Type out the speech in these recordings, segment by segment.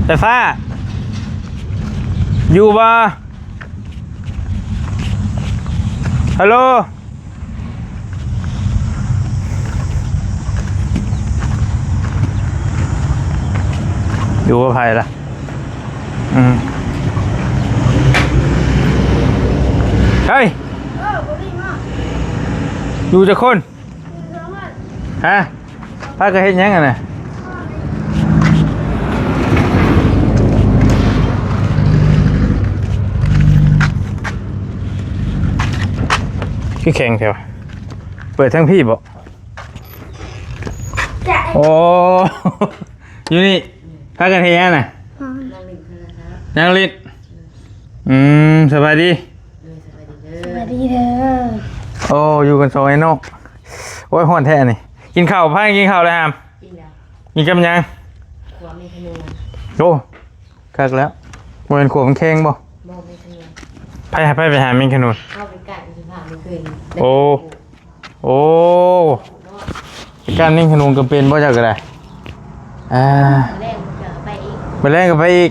ສາຍຟ້າ ຢູ່ບໍ່? ຮັລໂຫຼ ຢູ່ກັບໃຜລະ? ອືມ ເຮີ້ຍ ເອີ ບໍ່ໄດ້ມາ ຢູ່ຈັກຄົນ? ຮະ? ພາກັນເຮັດຫຍັງຫັ້ນນະ? ຄືແຂງແທ້ວະ? ເປີດທາງພີ້ບໍ? ໂອ້ ຢູ່ນີ້ ພາກັນເຮັດຫຍັງນະ? ນັ່ງຫຼິ້ນ. ອືມ ສະບາຍດີ. ສະບາຍດີເດີ. ໂອ້ ຢູ່ກັນສອງໄອ້ນ້ອງ. ໂອ້ຍ ຮ້ອນແທ້ນີ້. ກິນເຂົ້າ ພາກັນກິນເຂົ້າແລ້ວຫາມ? ກິນແລ້ວ. ກິນກັບຫຍັງ? ຂົ້ວແມງຂະນູນ. ໂອ້ ຄັກແລ້ວ. ບໍ່ແມ່ນຂົ້ວມັນແຂງບໍ່? ບໍ່ ແມງຂະນູນ. ໃຜ ໃຜໄປຫາແມງຂະນູນ? ເຮົາໄປການຢູ່ສະພານມື້ຄືນ. ໂອ້ ໂອ້ ການຍິງທະນູກໍເປັນບໍ່ ເຈົ້າກໍໄດ້? ອ່າ ມື້ແລງກໍໄປອີກ. ມື້ແລງກໍໄປອີກ.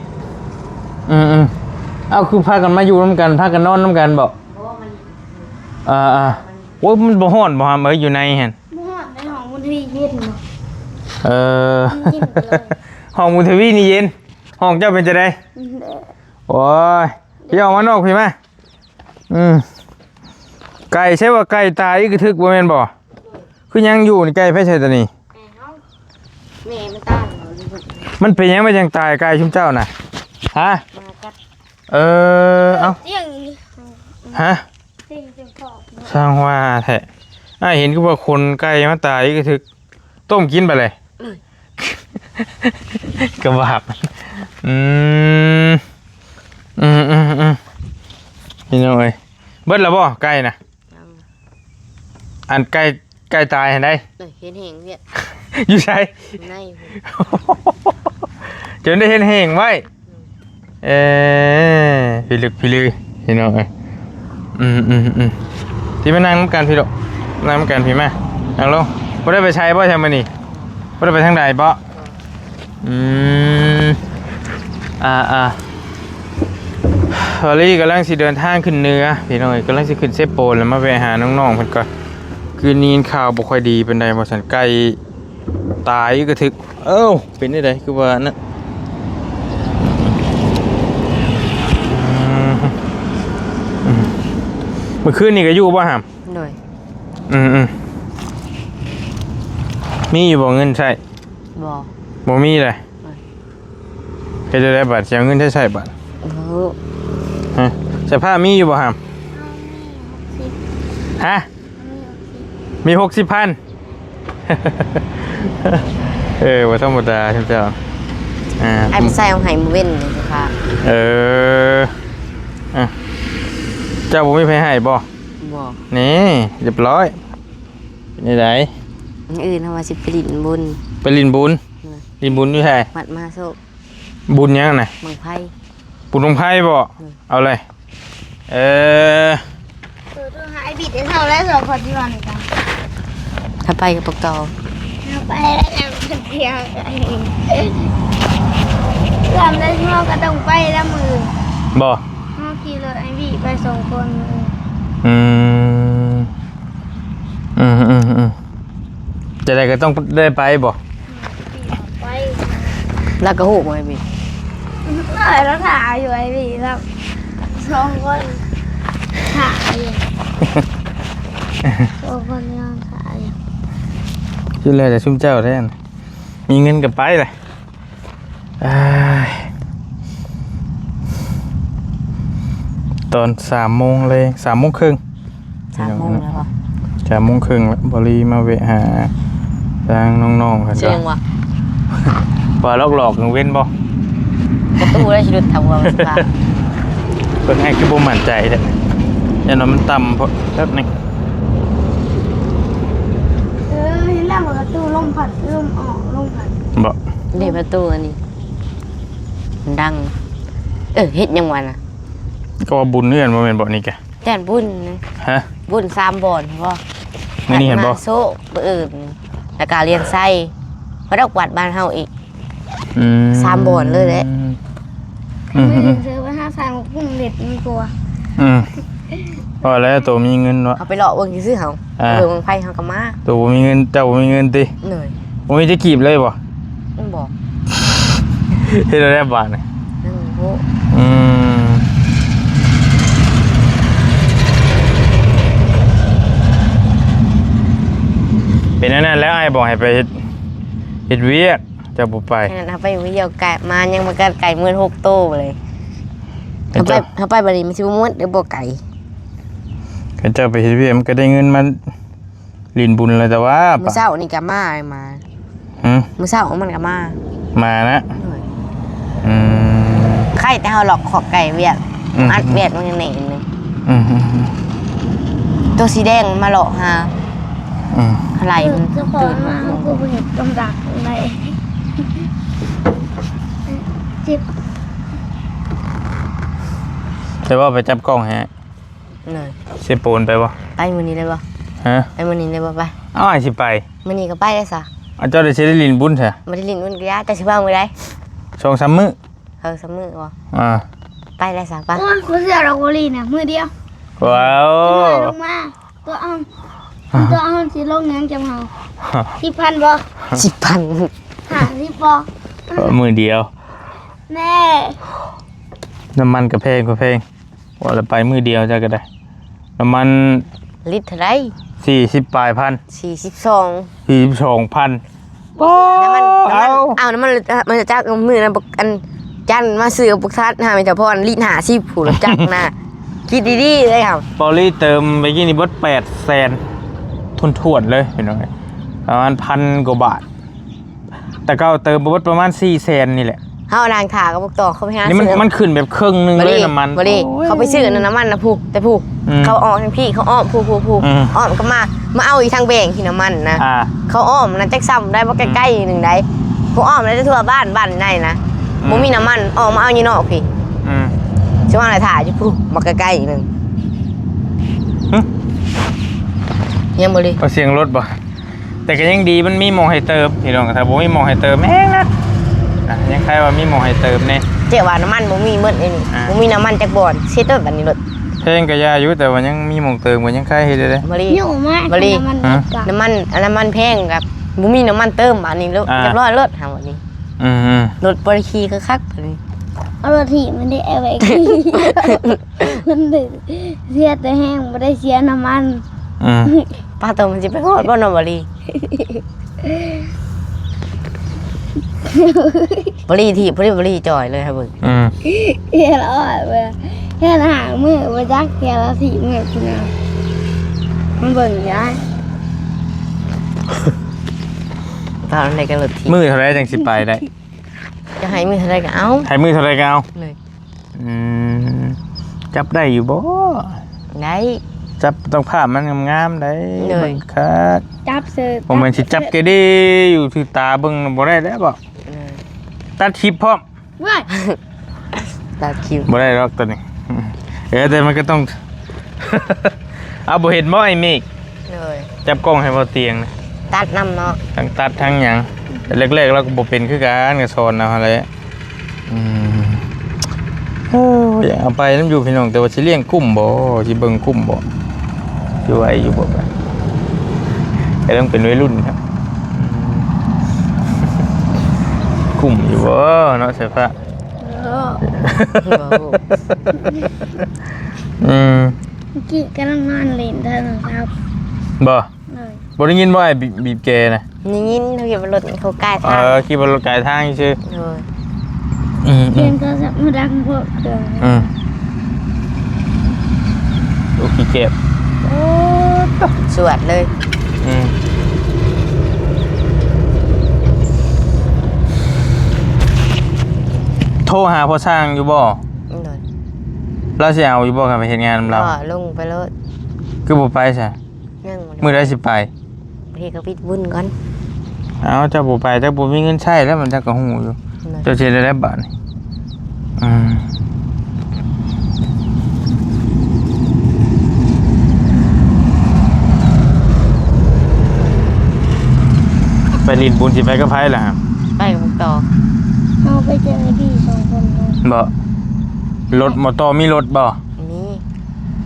ອືມໆ ເອົ້າ ຄືພາກັນມາຢູ່ນຳກັນ ພາກັນນອນນຳກັນບໍ່? ບໍ່ ມັນ ອ່າໆ ມັນ ໂອ້ຍ ມັນບໍ່ຮ້ອນບໍ່ຫຳເອີຍ ຢູ່ໃນຫັ້ນ? ບໍ່ຮ້ອນ ໃນຫ້ອງບຸນທະວີເຢັນ. ເອີ ເຢັນເລີຍ. ຫ້ອງບຸນທະວີນີ້ເຢັນ. ຫ້ອງເຈົ້າເປັນຈັ່ງໃດ? ເຢັນ. ໂອ້ຍ ພີ່ອອກມານອກພີ້ມາ. ອືມ ໄກ່ ໃຊ່ວ່າໄກ່ຕາຍອີກກະທຶກບໍ່ແມ່ນບໍ່? ຄືຍັງຢູ່ນີ້ ໄກ່ໃຜໃຊ້ຕົວນີ້? ແມ່ເຮົາ ແມ່ມັນຕາຍ. ມັນເປັນຫຍັງມັນຈັ່ງຕາຍໄກ່ຊຸມເຈົ້ານະ? ຮະ? ໝາກັດ. ເອີ ເອົ້າ ຮະ? ຊ່າງວ່າແທ້. ອ້າຍເຫັນຄືວ່າຂົນໄກ່ມາຕາຍອີກກະທຶກ. ຕົ້ມກິນໄປເລີຍ. ເອີຍ ກະບາບ. ອືມ ອືມໆໆ ພີ່ນ້ອງເອີຍ ເບິດແລ້ວບໍ່ໄກ່ນະ? ຍັງ. ອັນໄກ່ ໄກ່ຕາຍຫັ້ນໃດ? ເອີຍ ເຫັນແຫ້ງວຽກ. ຢູ່ໃສ? ໃນພຸ້ນ. ຈົນໄດ້ເຫັນແຫ້ງໄວ້. ເອີ ພິລຶກພິລື ພີ່ນ້ອງເອີຍ. ອືມໆໆ ທີ່ມານັ່ງນຳກັນພີ້ລູກ ນັ່ງນຳກັນພີ້ມາ ນັ່ງລົງ. ບໍ່ໄດ້ໄປໃສບໍ່ຊະມື້ນີ້? ບໍ່ໄດ້ໄປທາງໃດບໍ່? ອືມ ອ່າໆ ວາລີກຳລັງຊິເດີນທາງຂຶ້ນເໜືອ ພີ່ນ້ອງເອີຍ ກຳລັງຊິຂຶ້ນເຊໂປນ ແລ້ວມາແວະຫານ້ອງໆເພິ່ນກ່ອນ. ຄືໄດ້ຍິນຂ່າວບໍ່ຄ່ອຍດີປານໃດ ວ່າຊັ້ນ ໄກ່ຕາຍກະທຶກ. ເອົ້າ ເປັນຈັ່ງໃດຄືວ່ານັ້ນ? ອືມ ອືມ ມື້ຄືນນີ້ກະຢູ່ບໍ່ຫຳ? ໂດຍ. ອືມໆ ມີຢູ່ບໍ່ເງິນໃຊ້? ບໍ່ ບໍ່ມີເລີຍ. ເຮັດຈັ່ງໃດບາດ ຊິເອົາເງິນໃຊ້ໃຊ້ບາດ? ໂອ້ ຮະ? ສະພາບມີຢູ່ບໍ່ຫຳ? ເຮົາມີຫົກສິບ. ຮະ? ເຮົາມີຫົກສິບ. ມີຫົກສິບພັນ. ເອີ ບໍ່ທຳມະດາເຈົ້າ. ອ່າ ອ້າຍໄປໃສ່ເອົາໃຫ້ມື້ເວັນນີ້ສະພາບ. ເອີ ອ່ະ ເຈົ້າບໍ່ມີໃຜໃຫ້ບໍ່? ບໍ່. ນີ້ ຮຽບຮ້ອຍ. ເປັນຈັ່ງໃດ? ມື້ອື່ນເຮົາວ່າຊິໄປຫຼິ້ນບຸນ. ໄປຫຼິ້ນບຸນ? ອືມ. ຫຼິ້ນບຸນຢູ່ໃສ? ວັດມະຫາໂຊກ. ບຸນຫຍັງນະ? ບັ້ງໄຟ. ບຸນບັ້ງໄຟບໍ? ອືມ. ເອົາເລີຍ. ເອີ ໂທຫາອ້າຍບິດໄດ້ເທົ່າແລ້ວ ສອງຄົນທີ່ວ່ານີ້ກັນ. ຖ້າໄປກັບພວກເຂົາ ຖ້າໄປແລ້ວຍັງຄົນດຽວກັນ. ເລື່ອງໄດ້ເຮົາກໍຕ້ອງໄປແລ້ວມື້ອື່ນ. ບໍ່? ເຮົາຂີ່ລົດອ້າຍບິດໄປສອງຄົນມື້ອື່ນ. ອືມ. ອືມໆໆ ຈັ່ງໃດກໍຕ້ອງໄດ້ໄປບໍ? ໄປ. ລາວກໍຮູ້ບໍ່ໄອ້ບິດ? ເອີ ລາວຖ້າຢູ່ໄອ້ບິດ ລາວສອງຄົນຖ້າຢູ່ ສອງຄົນຍັງຖ້າຢູ່. ສຸດແລ້ວແຕ່ຊຸມເຈົ້າແທ້ ມີເງິນກໍໄປແຫຼະ. ອ້າຍ ຕອນສາມໂມງແລງ ສາມໂມງເຄິ່ງ ສາມໂມງແລ້ວຫວາ? ສາມໂມງເຄິ່ງແລ້ວ ບໍລີມາແວະຫາທາງນ້ອງໆເພິ່ນ. ເຊີງຫວາ? ວ່າຫຼອກໆກາງເວັນບໍ? ປະຕູໄດ້ຊິຫຼຸດຖາມວ່າມັນຊິພາ. ເບິ່ງໃຫ້ຄືບໍ່ໝັ້ນໃຈແທ້ ຢ້ານວ່າມັນຕ່ຳໂພດແປັບໜຶ່ງ. ເອີ ເຫັນແລ້ວປະຕູລົມພັດ ລົມອອກລົມພັດ. ບໍ່? ເດ້ ປະຕູອັນນີ້ ມັນດັງ. ເອີ ເຮັດຫຍັງວະນະ? ກໍວ່າບຸນເຮືອນບໍ່ແມ່ນບໍ່ນີ້ກະ? ແຕ່ນບຸນນະ. ຮະ? ບຸນສາມບ່ອນບໍ່? ມື້ນີ້ຫັ້ນບໍ່? ໂຊກ ມື້ອື່ນ ແລ້ວກະລຽນໄຊ ມາດອກວັດບ້ານເຮົາອີກ. ອືມ ສາມບ່ອນເລີຍແຫຼະ. ອືມ ອືມ ອືມ ເຊີນໄປຫາສາຍໝາກຫຸ່ງເລັດມັນກວ່າ. ອືມ ວ່າແລ້ວໂຕມີເງິນເນາະ ເຮົາໄປເລາະເບິ່ງຊື່ໆ ເຮົາ ອ່າ ເບິ່ງບັ້ງໄຟເຮົາກໍມາ. ໂຕບໍ່ມີເງິນ ເຈົ້າບໍ່ມີເງິນຕິ? ໂດຍ. ບໍ່ມີຈັກກີບເລີຍບໍ່? ບໍ່. ເຮັດແນວໃດບາດນີ້? ຍັງບໍ່ຮູ້. ອືມ ເປັນອັນນັ້ນແລ້ວ ອ້າຍບອກໃຫ້ໄປເຮັດ ເຮັດວຽກ ເຈົ້າບໍ່ໄປ. ແມ່ນ ເຮົາໄປມື້ດຽວ ກະມາຍັງບໍ່ກະໄກໝົດຫົກໂຕເລີຍ. ເຮົາໄປ ເຈົ້າ ເຮົາໄປບັດນີ້ມັນຊິບໍ່ໝົດເດີ ບໍ່ໄກ. ຄັນເຈົ້າໄປເຮັດວຽກ ມັນກໍໄດ້ເງິນມາຫຼິ້ນບຸນແລ້ວ ແຕ່ວ່າ ມື້ເຊົ້ານີ້ກໍມາ ມາ. ຫື? ມື້ເຊົ້າມັນກໍມາ ມານະ. ໂດຍ. ອືມ ໃຄ່ແຕ່ເຮົາລັອກຄອກໄກ່ວຽກ ອືມ ອັດວຽກມັນຍັງແໜ້ນເລີຍ. ອືມ ອືມ ອືມ ຕົວສີແດງມາເລາະຫາ. ອືມ ໄລ່ມັນ ເຈົ້າຂອງມາ ເຮົາກໍບໍ່ເຮັດກຳລັງໄດ້. ເຈັບ ແຕ່ວ່າໄປຈັບກ້ອງໃຫ້. ໂດຍ. ຊິໂປນໄປບໍ່? ໄປມື້ນີ້ໄດ້ບໍ່? ຮະ? ໄປມື້ນີ້ໄດ້ບໍ່? ໄປ. ອ້າຍຊິໄປ. ມື້ນີ້ກໍໄປໄດ້ຊະ. ອ້າຍ ເຈົ້າໄດ້ຊິໄດ້ຫຼິ້ນບຸນຊະ. ບໍ່ໄດ້ຫຼິ້ນບຸນກໍຢ່າ ແຕ່ຊິວ່າມື້ໃດ? ສອງສາມມື້. ເອີ ສາມມື້ບໍ່? ອ່າ ໄປໄດ້ຊະ ໄປ. ໂອ້ຍ ບໍ່ເຊື່ອດອກ ບໍ່ຫຼິ້ນນະ ມື້ດຽວ. ວ້າວ ລງມາ ຕົວເອົາ ຕົວເອົາຊິລົງຫຍັງຈຳເຮົາ. ສິບພັນບໍ່? ສິບພັນ. ຫ້າສິບບໍ່? ມື້ດຽວ ແນ່. ນ້ຳມັນກໍແພງ ກໍແພງ. ວ່າແລ້ວໄປມື້ດຽວເຈົ້າກໍໄດ້ ນ້ຳມັນລິດເທົ່າໃດ? ສີ່ສິບປາຍພັນ. ສີ່ສິບສອງ. ສີ່ສິບສອງພັນ. ນ້ຳມັນ ນ້ຳມັນ ເອົ້າ ເອົານ້ຳມັນ ເອົາ ມາຈາກມື້ນັ້ນ ອັນຈັນມາຊື້ກັບພວກສັດຫາແມ່ນເຈົ້າພອນ ລິດຫ້າສິບ ຜູ້ລະຈັກນະ. ຄິດດີໆເລີຍເຮົາ. ເບົາລີເຕີມໄປກີ້ນີ້ເບິດແປດແສນຖ້ວນໆເລີຍ ພີ່ນ້ອງເອີຍ ປະມານພັນກວ່າບາດ. ແຕ່ເກົ່າເຕີມບໍ່ເບິດປະມານສີ່ແສນນີ້ແຫຼະ. ເຮົານັ່ງຖ້າກັບພວກຕໍ່ ເຂົາໄປຫາ ນີ້ມັນ ຊື້ ມັນຂຶ້ນແບບເຄິ່ງໜຶ່ງເລີຍນ້ຳມັນ. ບໍ່ດີ ໂອ້ຍ ເຂົາໄປຊື້ນ້ຳມັນນະພຸ ແຕ່ພຸ ອືມ ເຂົາອອກທາງພີ້ ເຂົາອ້ອມພຸ ພຸ ອືມ ອ້ອມກັບມາ ມາເອົາອີກທາງແບ່ງທີ່ນ້ຳມັນນະ. ອ່າ ເຂົາອ້ອມນະ ຈັກຊ່ຳໃດ ບໍ່ ອືມ ໃກ້ໆໜຶ່ງໃດ ຜູ້ອ້ອມນະ ແຕ່ທົ່ວບ້ານ ບ້ານໃນນະ ອືມ ບໍ່ມີນ້ຳມັນ ອອກມາເອົາຢູ່ນອກພີ້. ອືມ ຊິວ່າລະຖ້າຢູ່ພຸ ບໍ່ໃກ້ໆໜຶ່ງ. ຫຶ? ຍັງບໍ່ດີ ເອົາສຽງລົດບໍ່? ແຕ່ກໍຍັງດີ ມັນມີໝ່ອງໃຫ້ເຕີມ ພີ່ນ້ອງ. ຖ້າບໍ່ມີໝ່ອງໃຫ້ເຕີມແຮງນະ ອ່ະ ຍັງຄາຍວ່າມີໝ່ອງໃຫ້ເຕີມແດ່. ເຈົ້າວ່ານ້ຳມັນບໍ່ມີໝົດເດນີ້ ອ່າ ບໍ່ມີນ້ຳມັນຈັກບ່ອນ ເສຍໂຕບັດນີ້ລົດ. ແພງກໍຢ່າຢູ່ ແຕ່ວ່າຍັງມີໝ່ອງເຕີມກໍຍັງຄາຍເຮັດໄດ້. ມາລີ ມາລີ ນ້ຳມັນ ນ້ຳມັນ ອັນນ້ຳມັນແພງກໍບໍ່ມີນ້ຳມັນເຕີມ ບາດນີ້ລົດ ອ່າ ຮຽບຮ້ອຍລົດ ຫາບັດນີ້. ອືມໆ ລົດບໍ່ໄດ້ຂີ່ຄັກໆ ບາດນີ້ ເອົາລົດຖີບມັນໄດ້ ເອົາໄວ້ຂີ່ ມັນໄດ້ເສຍແຕ່ແຮງ ບໍ່ໄດ້ເສຍນ້ຳມັນ. ອືມ ປາໂຕ ມັນຊິໄປຮອດບໍ່ເນາະ ບາລີ? ບາລີຖີບ ບາລີ ບາລີຈ່ອຍເລີຍ ໃຫ້ເບິ່ງ. ອືມ ເຮັດລະອອດເວີຍ ເຮັດຫ້າມື້ບໍ່ຈັກ ເຮັດລະສີ່ມື້ພຸ້ນນະ ມັນເບິ່ງໄດ້. ຕອນໃດກໍລົດຖີບ ມື້ເທົ່າໃດຈັ່ງຊິໄປໄດ້? ຈະໃຫ້ມື້ເທົ່າໃດກໍເອົາ ໃຫ້ມື້ເທົ່າໃດກໍເອົາ ເລີຍ. ອືມ ຈັບໄດ້ຢູ່ບໍ່? ໄດ້ ຈັບຕ້ອງພາບມັນງາມໆໄດ໋ ເລີຍ ເບິ່ງຄັກ ຈັບເສີ ບໍ່ແມ່ນຊິຈັບເກເດຢູ່ຖືຕາເບິ່ງບໍ່ໄດ້ແລ້ວບໍ່? ເລີຍ ຕັດຄລິບພ້ອມ ເວີ້ຍ ຕັດຄລິບ ບໍ່ໄດ້ດອກຕົວນີ້. ເອີ ແຕ່ມັນກໍຕ້ອງ ເອົາ ບໍ່ເຫັນບໍ່ໄອ້ເມກ? ເລີຍ ຈັບກ້ອງໃຫ້ບໍ່ຕຽງນະ ຕັດນຳເນາະ ທັງຕັດທັງຫຍັງ. ແຕ່ແລກໆລາວກໍບໍ່ເປັນຄືກັນ ກໍສອນເອົາຫັ້ນແຫຼະ. ອືມ ໂອ້ຍ ຢາກເອົາໄປນຳຢູ່ພີ່ນ້ອງ ແຕ່ວ່າຊິລ້ຽງກຸ້ມບໍ່ ຊິເບິ່ງກຸ້ມບໍ່ ຊິໄຫວຢູ່ບໍ່ ກຳລັງເປັນໄວລຸ້ນຄັບ. ອືມ ກຸ້ມຢູ່ບໍ່ເນາະ ສາຍຟ້າ? ບໍ່ຮູ້ ອືມ ກີ້ກຳລັງນອນຫຼິ້ນໂທລະສັບ ບໍ່? ເອີ ບໍ່ໄດ້ຍິນບໍ່ ອ້າຍບີບ ບີບແກນະ? ໄດ້ຍິນ ເຮົາຄິດວ່າລົດເຂົາກາຍທາງ ເອີ ຄິດວ່າລົດກາຍທາງຊື່. ໂດຍ ອືມໆ ສຽງໂທລະສັບມັນດັງໂພດເກີນ. ອືມ ໂອ້ ຂີ້ແກບ ສວດເລີຍ. ອືມ ໂທຫາພໍ່ຊ່າງຢູ່ບໍ່? ໂດຍ ລາວຊິເອົາຢູ່ບໍ່ ຄັນໄປເຮັດງານນຳລາວ? ກໍລົງໄປໂລດ. ຄືບໍ່ໄປຊະ? ຍັງບໍ່ໄດ້ ມື້ໃດຊິໄປ? ບາງທີກໍປິດບຸນກ່ອນ. ເອົ້າ ເຈົ້າບໍ່ໄປ ເຈົ້າບໍ່ມີເງິນໃຊ້ແລ້ວ ມັນ ເຈົ້າກໍຮູ້ຢູ່. ແມ່ນ ເຈົ້າຊິເຮັດແນວໃດບາດນີ້? ອືມ ໄປຫຼິ້ນບຸນຊິໄປກັບໃຜລະ? ໄປກັບພວກຕໍ່. ເຈົ້າໜ້າທີ່ສອງຄົນເນາະ ບໍ່? ລົດ ບໍ່ຕໍ່ມີລົດບໍ່? ມີ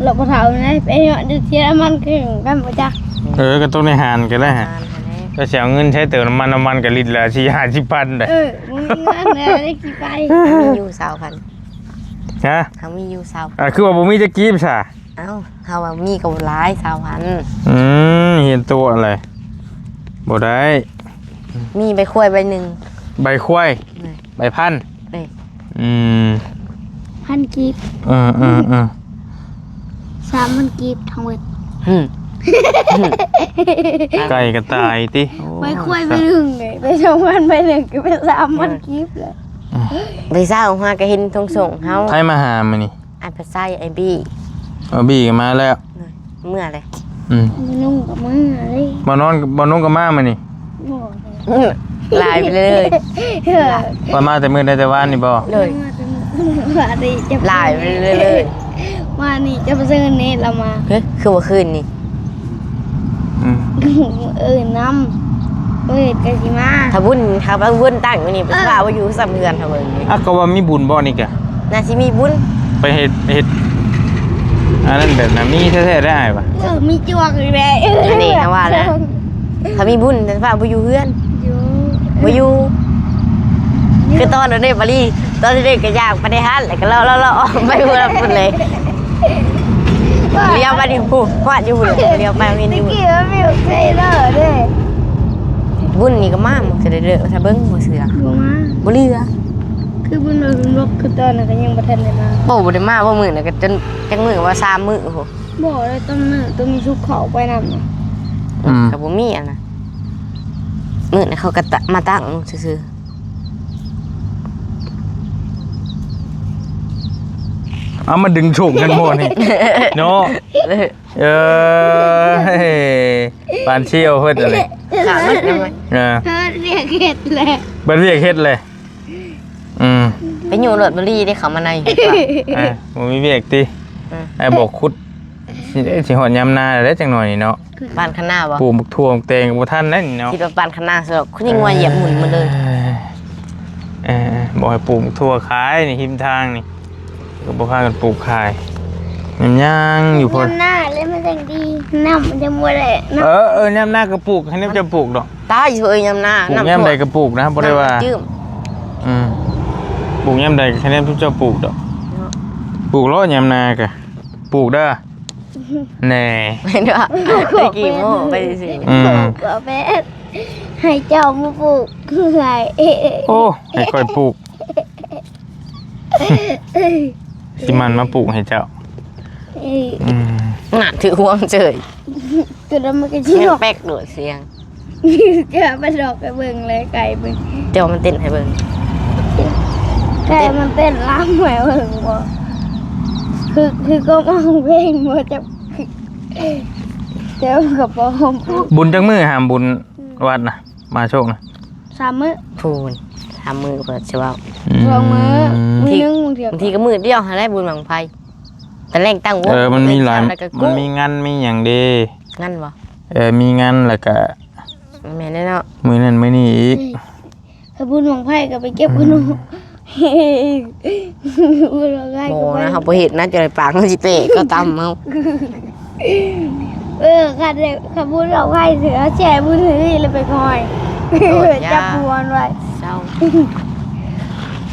ລົດບໍ່ເຖົ້ານະ ໄປເນາະ ເດີ ເທຍລະມັນຄືກັນບໍ່ຈັກ. ເອີ ກໍຕ້ອງໄດ້ຫານກັນແຫຼະ ຫານຫັ້ນແຫຼະ. ກໍຊິເອົາເງິນໃຊ້ເຕີມນ້ຳມັນ ນ້ຳມັນກໍລິດລະສີ່ຫ້າສິບພັນໄດ໋. ເອີ ບໍ່ມີເງິນແລ້ວ ໄດ້ຊິໄປ ມີຢູ່ຊາວພັນ. ຮະ? ເຮົາມີຢູ່ຊາວ ອ່າ ຄືວ່າບໍ່ມີຈັກກີບຊະ? ເອົ້າ ເຮົາວ່າມີກໍບໍ່ຫຼາຍ ຊາວພັນ. ອືມ ເຫັນຕົວແຫຼະ ບໍ່ໄດ້. ມີໃບຄວາຍໃບໜຶ່ງ ໃບຄວາຍ ໃບພັນ ເອີ ອືມ ພັນກີບ. ເອີໆໆ ສາມພັນກີບທັງໝົດ. ຫືມ ໄກ່ກໍຕາຍຕິ. ໂອ້ ໃບຄວາຍໃບໜຶ່ງເລີຍ ໄປສອງພັນ ໃບໜຶ່ງກໍເປັນສາມພັນ ອືມ ກີບແລ້ວ. ອືມ ໄປເຊົ້າຫາກໍເຫັນທົ່ງສົ່ງເຮົາ. ໃຜມາຫາມື້ນີ້? ອ້າຍປາໄຊ ອ້າຍບີ. ອ້າຍບີກໍມາແລ້ວ. ເມື່ອແຫຼະ. ອືມ ບໍ່ນຸ່ງກໍມາເລີຍ. ບໍ່ນອນ ບໍ່ນຸ່ງກໍມາມື້ນີ້. ບໍ່ ອືມ ລາຍໄປເລີຍ. ເອີ ວ່າມາແຕ່ມື້ໃດ ແຕ່ວານນີ້ບໍ່? ໂດຍ ມາແຕ່ມື້ວານນີ້ ລາຍໄປເລີຍ. ວານນີ້ຈະໄປຊື້ເນັດລາວມາ. ເຮີ ຄືວ່າຄືນນີ້? ອືມ ເອີ້ນນຳ ເອີ ກໍຊິມາ. ຖ້າບຸນ ຖ້າບຸນຕັ້ງຢູ່ນີ້ ເອີ ວ່າບໍ່ຢູ່ຊ້ຳເຮືອນເຮົາເບິ່ງນີ້. ອ່ະ ກໍວ່າມີບຸນບໍ່ນີ້ກະ? ໜ້າຊິມີບຸນ. ໄປເຮັດ ເຮັດອັນນັ້ນແບບນັ້ນ ມີແທ້ໆ ໄດ້ອ້າຍວ່າ. ເອີ ມີຈວກອີກແລ້ວ. ອັນນີ້ຫາວ່ານະ ຖ້າມີບຸນ ແຕ່ວ່າບໍ່ຢູ່ເຮືອນ. ຢູ່ ບໍ່ຢູ່. ຄືຕອນນັ້ນເດ້ ບາລີ ຕອນເດັກກໍຢາກໄປໃນຫັ້ນ ແລ້ວກໍເລາະໆໆ ອອກໄປພຸ້ນລະພຸ້ນເລີຍ. ລຽວໄປນີ້ ພຸ້ນ ຮອດຢູ່ພຸ້ນ ລຽວໄປນີ້. ຕະກີ້ມັນມີໃສ່ເດີເດ້ ບຸນນີ້ກໍມາ ມັນຈະໄດ້ເດີ ຖ້າເບິ່ງບໍ່ເຊື່ອ. ບໍ່ມາ ບໍ່ເຫຼືອ. ຄືບຸນລົກ ຄືຕອນນັ້ນກໍຍັງບໍ່ທັນໄດ້ມາ. ບໍ່ ບໍ່ໄດ້ມາ ບໍ່ມື້ນັ້ນກໍຈົນຈັກມື້ວ່າ ສາມມື້ພຸ້ນ. ບໍ່ ແລ້ວຕ້ອງມື້ ຕ້ອງມີສຸກເຂົ້າໄປນຳນະ. ອືມ ກໍບໍ່ມີອັນນະ ມື້ນັ້ນເຂົາກໍຕະ ມາຕັ້ງຊື່ໆ. ເອົາມາດຶງໂສງກັນໝົດນີ້ເນາະ. ເອີ ປານຊ່ຽວເພິ່ນອັນນີ້ ຂາດເບິດແລ້ວ. ເອີ ເຮັດວຽກເຮັດແຫຼະ ເບິດວຽກເຮັດແຫຼະ. ອືມ ໄປຢູ່ໂລດ ບໍ່ລີໄດ້ເຂົ້າມາໃນ. ອ່າ ບໍ່ມີວຽກຕິ? ອືມ ອ້າຍບອກຂຸດ ຊິ ຊິຮອດຍາມນາແລ້ວເດ້ ຈັກໜ້ອຍນີ້ເນາະ. ປານຄະນາບໍ່? ປູກບັກຖົ່ວແຕງກໍບໍ່ທັນແລ້ວນີ້ເນາະ. ຄິດວ່າປານຄະນາຊະດອກ ຄືຍັງວ່າຢຽບໝຸ່ນມາເລີຍ. ເອີ ບອກໃຫ້ປູກຖົ່ວຂາຍນີ້ ຮິມທາງນີ້ ກໍບໍ່ພາກັນປູກຂາຍ. ມັນຍັງຢູ່ພຸ້ນ ຍາມໜ້າແລ້ວມັນຈັ່ງດີ ນ້ຳມັນຍັງບໍ່ໄດ້ເນາະ. ເອີ ເອີ ຍາມໜ້າກໍປູກ ໃຫ້ນຳເຈົ້າປູກດອກ. ຕາຍເອີຍ ຍາມໜ້າ ປູກຍາມໃດກໍປູກນະ ບໍ່ໄດ້ວ່າ. ອືມ ປູກຍາມໃດກໍໃຫ້ນຳເຈົ້າປູກດອກ. ເນາະ ປູກໂລດຍາມໜ້າກໍ ປູກເດີ. ແນ່ ເຫັນບໍ່? ຕະກີ້ໂມ້ໄປຊື່ໆ. ອືມ ໃຫ້ເຈົ້າມາປູກໃຫ້. ໂອ້ ໃຫ້ຂ້ອຍປູກ ຊິໝັ່ນມາປູກໃຫ້ເຈົ້າ. ອືມ ໜ້າຖືຫວງເສີຍ. ຕົວນັ້ນມັນກໍຊິແປກໂດດສຽງ. ເຈົ້າໄປດອກໄປເບິ່ງເລີຍ ໄກ່ເບິ່ງ ເຈົ້າມັນເຕັ້ນໃຫ້ເບິ່ງ. ໄກ່ມັນເຕັ້ນລຳໃຫ້ເບິ່ງບໍ່? ຄື ຄືກໍຮ້ອງເພງບໍ່? ເຈົ້າ ເຈົ້າກໍບໍ່ຮ້ອງ. ບຸນຈັກມື້ຫາມບຸນ ອືມ ວັດນະ ມາໂຊກນະ? ສາມມື້. ພຸ້ນ ສາມມື້ເພິ່ນຊິເວົ້າ. ອືມ ສອງມື້ ມື້ໜຶ່ງ ບາງເທື່ອ ບາງທີກໍມື້ດຽວຫັ້ນແຫຼະ ບຸນບັ້ງໄຟ. ຕອນແລງຕັ້ງວົງ ເອີ ມັນມີຫຼາຍ ແລ້ວກໍ ມັນມີງານມີຫຍັງເດ້. ງານບໍ່? ເອີ ມີງານ ແລ້ວກໍ ແມ່ນແລ້ວເນາະ ມື້ນັ້ນມື້ນີ້ອີກ. ອືມ ຖ້າບຸນບັ້ງໄຟກໍໄປເກັບຂະໜົມ. ອືມ ບຸນບັ້ງໄຟ ບໍ່ນະ ເຮົາບໍ່ເຮັດນະ ຈະໄດ້ປາກມັນຊິແຕກ ກໍຕຳເຮົາ. ເອີ ຄັນ ຄັນບຸນບັ້ງໄຟເສືອແຊ່ບຸນນີ້ແລ້ວໄປງ່ອຍ. ໂອ້ຍ ຈັບຫົວມັນໄວ້ ເຊົາ.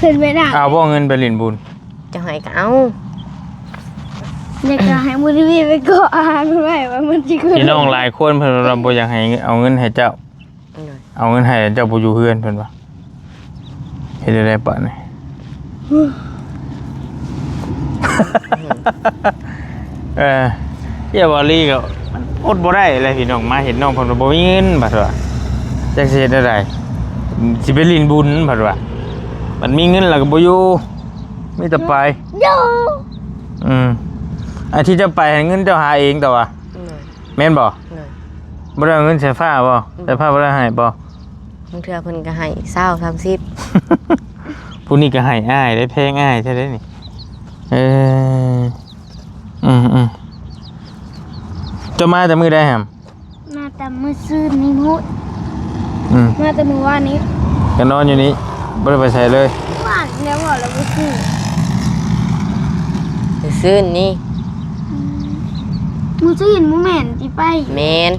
ຂຶ້ນໄປນະ ເອົາບໍ່ເງິນໄປຫຼິ້ນບຸນ? ເຈົ້າໃຫ້ກໍເອົາ. ຢາກຈະໃຫ້ບຸນທະວີໄປເກາະອ່າງໄວ້ວ່າມັນຊິຂຶ້ນ. ພີ່ນ້ອງຫຼາຍຄົນເພິ່ນວ່າບໍ່ຢາກໃຫ້ເອົາເງິນໃຫ້ເຈົ້າ. ໂດຍ ເອົາເງິນໃຫ້ເຈົ້າບໍ່ຢູ່ເຮືອນເພິ່ນວ່າ. ເຮັດແນວໃດປານນີ້? ເອີ ເຈົ້າວາລີກໍອົດບໍ່ໄດ້ແຫຼະພີ່ນ້ອງ ມາເຫັນນ້ອງເພິ່ນວ່າບໍ່ມີເງິນ ບັດວ່າ ຈັກຊິເຮັດແນວໃດ? ຊິໄປຫຼິ້ນບຸນ ບັດວ່າ ບັດມີເງິນແລ້ວກໍບໍ່ຢູ່. ມີແຕ່ໄປ. ໂດຍ ອືມ ອັນທີ່ເຈົ້າໄປຫັ້ນເງິນເຈົ້າຫາເອງຕົວະ? ໂດຍ ແມ່ນບໍ່? ໂດຍ ບໍ່ໄດ້ເອົາເງິນໃສ່ຟ້າບໍ່? ອືມ ໃສ່ຟ້າບໍ່ໄດ້ໃຫ້ບໍ່? ບາງເທື່ອເພິ່ນກໍໃຫ້ຊາວ ສາມສິບ. ຜູ້ນີ້ກໍໃຫ້ອ້າຍເດ້ ແພງອ້າຍແທ້ເດ້ນີ້. ເອີ ອືມໆ ເຈົ້າມາແຕ່ມື້ໃດຫຳ? ມາແຕ່ມື້ຊືນນີ້ພຸ້ນ. ອືມ ມາແຕ່ມື້ວານນີ້ ກໍນອນຢູ່ນີ້ ບໍ່ໄດ້ໄປໃສເລີຍ. ວ່າ ແລ້ວເວົ້າແລ້ວບໍ່ຊື້ ມື້ຊືນນີ້ ອືມ ມື້ຊືນບໍ່ແມ່ນຕິໄປ ແມ່ນ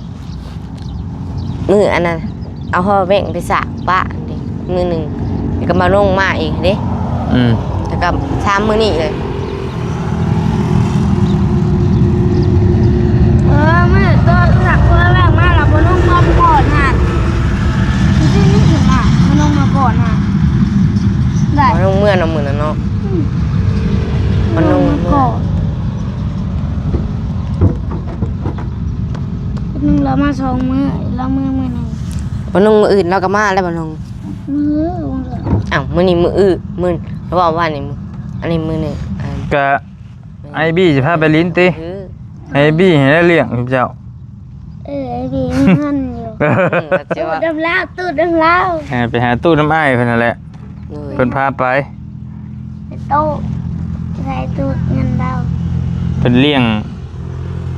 ມື້ອັນນັ້ນ ເອົາຮອແວ່ງໄປສາກປະເດ້ ມື້ໜຶ່ງ ແລ້ວກໍມາລົງມາອີກເດ້ ອືມ ແລ້ວກໍສາມມື້ນີ້ເລີຍ ເອີ ມື້ໂຕສັກເພິ່ນແລ້ວມາແລ້ວບໍ່ລົງມາກ່ອນຫັ້ນ ຄືນີ້ຂຶ້ນມາບໍ່ລົງມາກ່ອນຫັ້ນ ໄດ້ ບໍ່ລົງເມືອນຳມື້ນັ້ນເນາະ ອືມ ບໍ່ລົງມາກ່ອນ ມື້ໜຶ່ງລາວມາສອງມື້ ລາວມື້ມື້ໜຶ່ງ ບໍ່ລົງມື້ອື່ນລາວກໍມາແລ້ວບໍ່ລົງ ມື້ ມື້ ອ້າວ ມື້ນີ້ມື້ອື່ນ ມື້ ລາວເວົ້າວ່ານີ້ມື້ ອັນນີ້ມື້ໜຶ່ງ ອັນ ກະ ອ້າຍບີຊິພາໄປຫຼິ້ນຕິ ເອີ ໃຫ້ອ້າຍບີໃຫ້ໄດ້ລ້ຽງເຈົ້າ ເອີ ອ້າຍບີມີເງິນຢູ່ ອືມ ຕູດນຳລາວ ຕູດນຳລາວ ເອີ ໄປຫາຕູດນຳອ້າຍເພິ່ນຫັ້ນແຫຼະ ໂດຍ ເພິ່ນພາໄປ ໄປໂຕະ ໃສ່ຕູ້ເງິນລາວ ເພິ່ນລ້ຽງ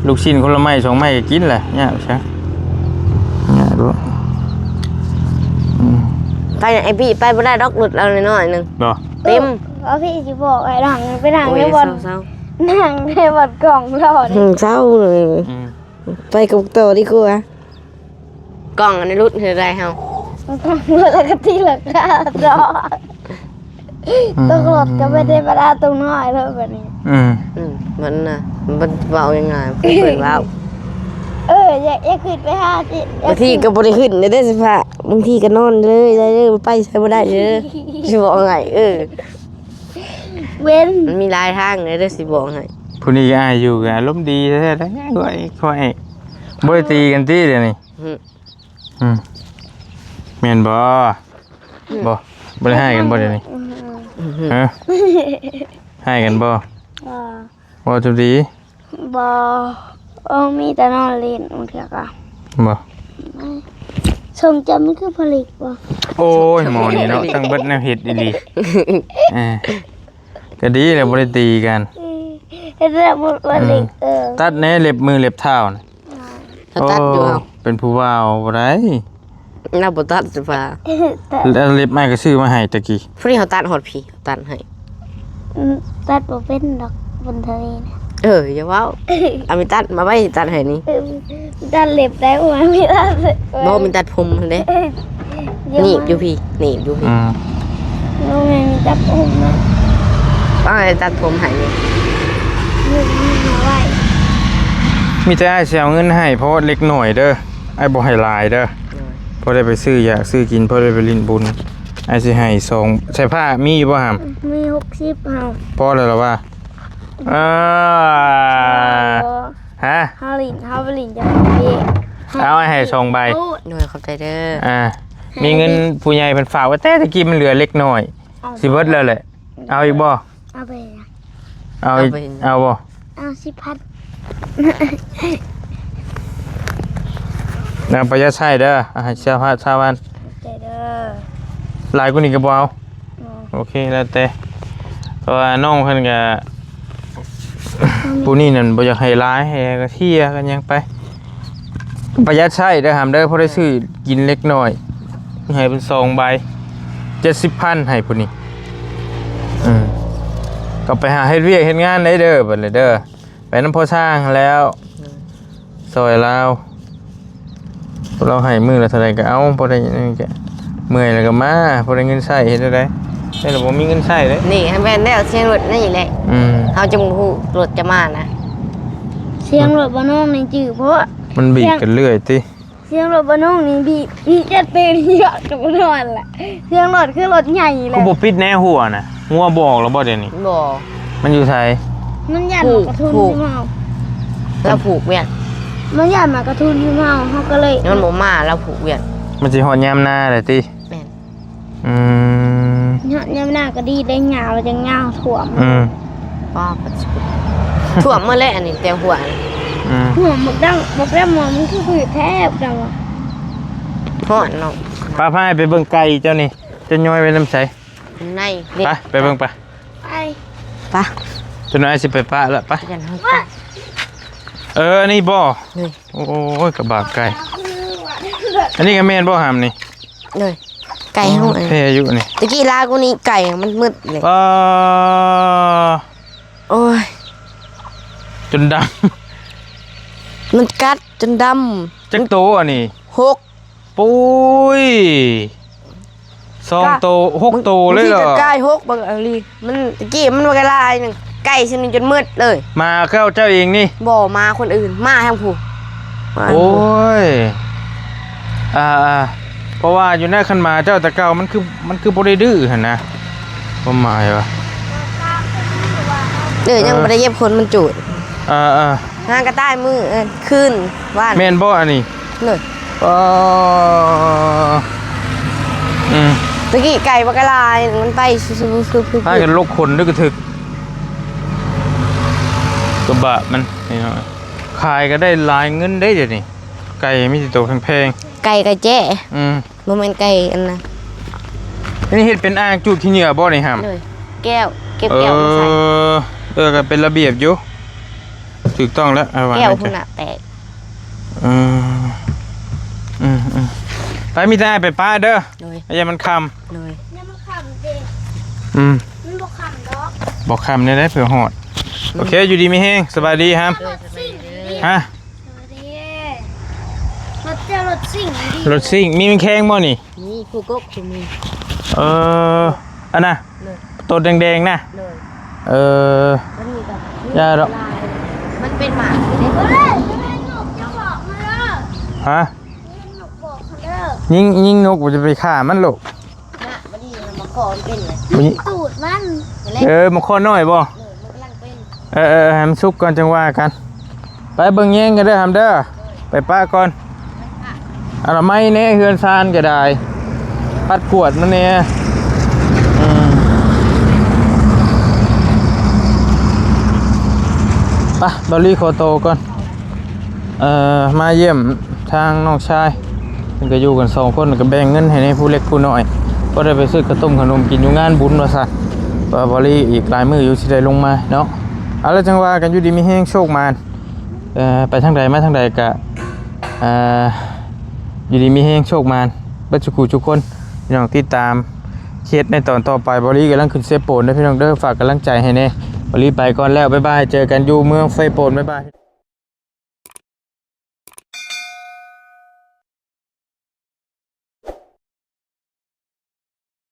ລູກຊິ້ນຄົນລະໄມ້ສອງໄມ້ກໍກິນແຫຼະ ຍາກຊະ ຍາກໂລດ ອືມ ໄປ ອ້າຍບີໄປບໍ່ໄດ້ດອກ ລົດລາວນ້ອຍໆໜຶ່ງ ບໍ່ ເຕັມ ເອີ ວ່າພີ່ຊິບອກໃຫ້ນັ່ງ ໄປນັ່ງໃນບ່ອນ ໂອ້ຍ ເຊົາໆ ນັ່ງໃນບ່ອນກ້ອງລໍນີ້ ອືມ ເຊົາເລີຍ ອືມ ໄປກັບຕໍ່ດີກວ່າ ກ້ອງອັນນີ້ຫຼຸດເທົ່າໃດເຮົາ ກ້ອງຫຼຸດແລ້ວກໍຕີລາຄາດອກ ອືມ ຕົກລົດກໍບໍ່ໄດ້ບັນດາຕົວນ້ອຍເລີຍບັດນີ້ ອືມ ອືມ ມັນນະ ມັນເວົ້າງ່າຍໆ ເພິ່ນເວົ້າ ເອີ ຢ່າ ຢ່າຂຶ້ນໄປຫາຕິ ບາງທີກໍບໍ່ໄດ້ຂຶ້ນເດ້ ເສຍພາ ບາງທີກໍນອນເລີຍໄດ້ເດີ ໄປໃສບໍ່ໄດ້ເດີ ຊິບອກໃຫ້ ເອີ ເວັນ ມັນມີຫຼາຍທາງເດີ ຊິບອກໃຫ້ ຜູ້ນີ້ອ້າຍຢູ່ກໍອາລົມດີແທ້ໆ ຂ້ອຍ ຂ້ອຍ ບໍ່ໄດ້ຕີກັນຕິດຽວນີ້ ອືມ ອືມ ແມ່ນບໍ່? ອືມ ບໍ່ ບໍ່ໄດ້ຮ້າຍກັນບໍ່ດຽວນີ້? ອືມ ຮະ? ຮ້າຍກັນບໍ່? ບໍ່ ເວົ້າຈົບດີ? ບໍ່ ເອີ ມີແຕ່ນອນຫຼິ້ນ ບາງເທື່ອກໍ ບໍ່ ຊົງຈຳມັນຄືຜະລິດບໍ່? ໂອ້ຍ ໝໍນີ້ເນາະ ຕັ້ງເບິດແນວເຮັດອີ່ຫຼີ ເອີ ກໍດີແລ້ວບໍ່ໄດ້ຕີກັນ ເຮັດແລ້ວບໍ່ ບໍ່ເຫຼັກ ອືມ ເອີ ຕັດແດ່ເລັບມືເລັບເທົ້ານະ ເຮົາຕັດຢູ່ ໂອ້ ເຮົາ ເປັນຜູ້ບ່າວບໍ່ໄດ້ ລາວບໍ່ຕັດສະພາ ແລ້ວເລັບອ້າຍກໍຊື້ມາໃຫ້ຕະກີ້ ຜູ້ນີ້ເຮົາຕັດຮອດພີ້ ເຮົາຕັດໃຫ້ ອືມ ຕັດບໍ່ເປັນດອກ ບຸນທະວີນະ ເອີ ຢ່າເວົ້າ ເອົາມີຕັດມາໄວ້ ຕັດໃຫ້ນີ້ ເອີ ຕັດເລັບໄດ້ບໍ່? ມີຕັດ ບໍ່ ມີຕັດຜົມຫັ້ນເດ້ ເອີ ໜີບຢູ່ພີ້ ໜີບຢູ່ພີ້ ອືມ ບໍ່ແມ່ນມີຕັດຜົມນະ ເອົາໃຫ້ຕັດຜົມໃຫ້ນີ້ ມີແຕ່ອ້າຍຊິເອົາເງິນໃຫ້ ເພາະເລັກນ້ອຍເດີ ອ້າຍບໍ່ໃຫ້ຫຼາຍເດີ ໂດຍ ພໍໄດ້ໄປຊື້ຢາກຊື້ກິນ ພໍໄດ້ໄປຫຼິ້ນບຸນ ອ້າຍຊິໃຫ້ສອງ ໃສ່ຜ້າມີຢູ່ບໍ່ຫຳ? ມີຫົກສິບເຮົາ ພໍແລ້ວລະວ່າ ເອີ ຮະ? ເຮົາຫຼິ້ນ ເຮົາໄປຫຼິ້ນກັນເອງ ເອົາໃຫ້ສອງໃບ ໂດຍ ຂອບໃຈເດີ ອ່າ ມີເງິນຜູ້ໃຫຍ່ເພິ່ນຝາກໄວ້ແຕ່ຕະກີ້ ມັນເຫຼືອເລັກນ້ອຍ ເອົາ ຊິເບິດແລ້ວແຫຼະ ເອົາອີກບໍ່? ເອົາໄປ ເອົາອີກ ເອົາໄປ ເອົາບໍ່? ເອົາສິບພັນ ນຳປະຢັດໃຊ້ເດີ ເອົາໃຫ້ຊາວພັນ ຊາວພັນ ຂອບໃຈເດີ ຫຼາຍກວ່ານີ້ກໍບໍ່ເອົາ ບໍ່ ໂອເຄ ແລ້ວແຕ່ ເພາະວ່ານ້ອງເພິ່ນກໍ ຜູ້ນີ້ນັ້ນບໍ່ຢາກໃຫ້ຫຼາຍ ໃຫ້ກະເທຍກັນຫຍັງໄປ ປະຢັດໃຊ້ເດີຫຳເດີ ພໍໄດ້ຊື້ກິນເລັກນ້ອຍ ໃຫ້ເພິ່ນສອງໃບ ເຈັດສິບພັນໃຫ້ຜູ້ນີ້ ເອີ ກໍໄປຫາເຮັດວຽກເຮັດງານໄດ້ເດີ ບັດນີ້ເດີ ໄປນຳພໍ່ຊ່າງຫັ້ນແລ້ວ ຊ່ອຍລາວ ລາວໃຫ້ມື້ລະເທົ່າໃດກໍເອົາ ພໍໄດ້ ເມື່ອຍແລ້ວກໍມາ ພໍໄດ້ເງິນໃຊ້ ເຮັດແນວໃດ ແຕ່ລະບໍ່ມີເງິນໃຊ້ເດ້ ນີ້ໃຫ້ແມ່ນແລ້ວ ສຽງລົດນີ້ແຫຼະ ອືມ ເຮົາຈຶ່ງຮູ້ລົດຈະມານະ ສຽງລົດບໍ່ນ້ອງນີ້ຈື່ ເພາະມັນບີດກັນເລື້ອຍຕິ ສຽງລົດບໍ່ນ້ອງນີ້ບີດ ບີດຈົນຕື່ນ ນອນກໍບໍ່ນອນລະ ສຽງລົດຄືລົດໃຫຍ່ແຫຼະ ຄືບໍ່ປິດແນວຫົວນະ ຫົວບໍ່ອອກລະບໍ່ດຽວນີ້? ບໍ່ ມັນຢູ່ໃສ? ມັນຢ້ານໝາກກະທຸນຢູ່ເຮົາ ລາວຜູກວຽນ ມັນຢ້ານໝາກກະທຸນຢູ່ເຮົາ ເຮົາກໍເລີຍ ມັນບໍ່ມາ ລາວຜູກວຽນ ມັນຊິຮອດຍາມນາແລ້ວຕິ? ແມ່ນ ອືມ ຍາມໜ້າກໍດີໄດ້ຍາວ ຈັ່ງຍາວຖ້ວມ ອືມ ປ້າ ຖ້ວມໝົດແລ້ວ ອັນນີ້ແຕ່ຫົວ ອືມ ຖ້ວມບັກດັງ ບັກດຳ ມັນຄືພືດແທ້ ບັກດຳ ຮ້ອນເນາະ ປ້າ ພາໄປເບິ່ງໄກ່ເຈົ້ານີ້ ເຈົ້າຍ້ອຍໄວ້ນຳໃສ? ໃນ ໄປ ໄປເບິ່ງໄປ ໄປ ໄປ ຈົນອ້າຍຊິໄປປະລະ ໄປ ເອີ ອັນນີ້ບໍ່? ໂອ້ຍ ກະບາກໄກ່ ອັນນີ້ກໍແມ່ນບໍ່ຫຳນີ້? ໂດຍ ໄກ່ເຮົາ ແພຢູ່ນີ້ ຕະກີ້ລາວກວ່ານີ້ ໄກ່ມັນມືດເລີຍ ປາ ໂອ້ຍ ຈົນດຳ ມັນກັດຈົນດຳ ຈັກໂຕອັນນີ້? ຫົກ ປຸ້ຍ ສອງໂຕ ຫົກໂຕເລີຍເຫາະ? ກາຍຫົກບັກອາລີ ມັນຕະກີ້ມັນບັກຫຼາຍໜຶ່ງ ໄກ່ຊະນິດຈົນໝົດເລີຍ. ໝາເຈົ້າ ເຈົ້າເອງນີ້? ບໍ່ ໝາຄົນອື່ນ ໝາທາງຜູ້ ໂອ້ຍ ອ່າໆ ເພາະວ່າຢູ່ໃນຄັນໝາເຈົ້າແຕ່ເກົ່າ ມັນຄື ມັນຄືບໍ່ໄດ້ດື້ຫັ້ນນະ ຄວາມໝາຍວ່າ ເອີ ຍັງບໍ່ໄດ້ເຢັບຂົນມັນຈູດ ອ່າໆ ຫາກະຕ່າຍມື້ ເອີ ຄືນວານ ແມ່ນບໍ່ອັນນີ້? ໂດຍ ອໍ ອືມ ຕະກີ້ໄກ່ບັກຫຼາຍ ມັນໄປຊຸບໆ ພາກັນລົກຂົນດ້ວຍກະຖືກ ກະບະມັນ ຂາຍກະໄດ້ຫຼາຍເງິນເດ້ດຽວນີ້ ໄກ່ມີແຕ່ໂຕແພງໆ ໄກ່ກະແຈ້ ອືມ ບໍ່ແມ່ນໄກ່ອັນນະ ອັນນີ້ເຮັດເປັນອ່າງຈູດຂີ້ເຫຍື້ອບໍ່ນີ້ຫຳ? ໂດຍ ແກ້ວ ເກັບແກ້ວມາໃສ່ ເອີ ເອີ ກະເປັນລະບຽບຢູ່ ຖືກຕ້ອງແລ້ວ ເອົາວາງ ແກ້ວພຸ້ນນະແຕກ ເອີ ອືມໆ ໄປ ມີແຕ່ອ້າຍໄປປະເດີ ໂດຍ ຢ່າມັນຄ່ຳ ໂດຍ ຢ່າມັນຄ່ຳເດ້ ອືມ ມັນບໍ່ຄ່ຳດອກ ບໍ່ຄ່ຳແນວໃດເພື່ອຮອດ ອືມ ໂອເຄ ຢູ່ດີມີແຮງ ສະບາຍດີຫຳ ໂດຍ ສະບາຍດີ ຮະ ເອີ ລົດເຈົ້າລົດຊິງດີ ລົດຊິງ ມີແມງແຄງບໍ່ນີ້? ມີ ຄູ່ກົກ ຄືມີ ເອີ ອັນນະ ໂຕແດງໆນະ ໂດຍ ເອີ ມັນມີແບບ ຢ່າດອກ ມັນເປັນໝາກຢູ່ເດ້ ເຮີ້ຍ ນກຈະບອກເດີ ຮະ ນກບອກເດີ ຍິງ ຍິງນົກ ຈະໄປຂ້າມັນໂລດ ນະ ບັດນີ້ມາຂໍມັນເປັນຫຍັງ ມັນຍິງ ຕູດມັນ ເອີ ມາຂໍນ້ອຍບໍ່? ເອີ ມັນກຳລັງເປັນ ເອີໆ ໃຫ້ມັນສຸກກ່ອນຈັ່ງວ່າກັນ ໄປເບິ່ງແຍງກັນເດີຫຳເດີ ໄປປະກ່ອນ ອະນາໄມແດ່ເຮືອນຊານກະໄດ້ ປັດກວາດມັນແດ່ ອືມ ໄປ ເບົາລີຂໍໂຕກ່ອນ ເອີ ມາຢ້ຽມທາງນ້ອງຊາຍ ເພິ່ນກະຢູ່ກັນສອງຄົນ ກະແບ່ງເງິນໃຫ້ແດ່ຜູ້ເລັກຜູ້ນ້ອຍ ພໍໄດ້ໄປຊື້ເຂົ້າຕົ້ມເຂົ້າໜົມກິນຢູ່ງານບຸນວ່າຊັ້ນ ວ່າເບົາລີອີກຫຼາຍມື້ຢູ່ຊິໄດ້ລົງມາເນາະ ເອົາລະຈັ່ງວ່າກັນ ຢູ່ດີມີແຮງໂຊກໝານ ເອີ ໄປທາງໃດມາທາງໃດກະ ເອີ ຢູ່ດີມີແຮງໂຊກໝານເບິດສູ່ຜູ້ສູ່ຄົນ ພີ່ນ້ອງຕິດຕາມເຮັດໃນຕອນຕໍ່ໄປ ເບົາລີກຳລັງຂຶ້ນເຊໂປນເດີພີ່ນ້ອງເດີ ຝາກກຳລັງໃຈໃຫ້ແດ່ ເບົາລີໄປກ່ອນແລ້ວ ບາຍບາຍ ເຈີກັນຢູ່ເມືອງເຊໂປນ ບາຍບາຍ.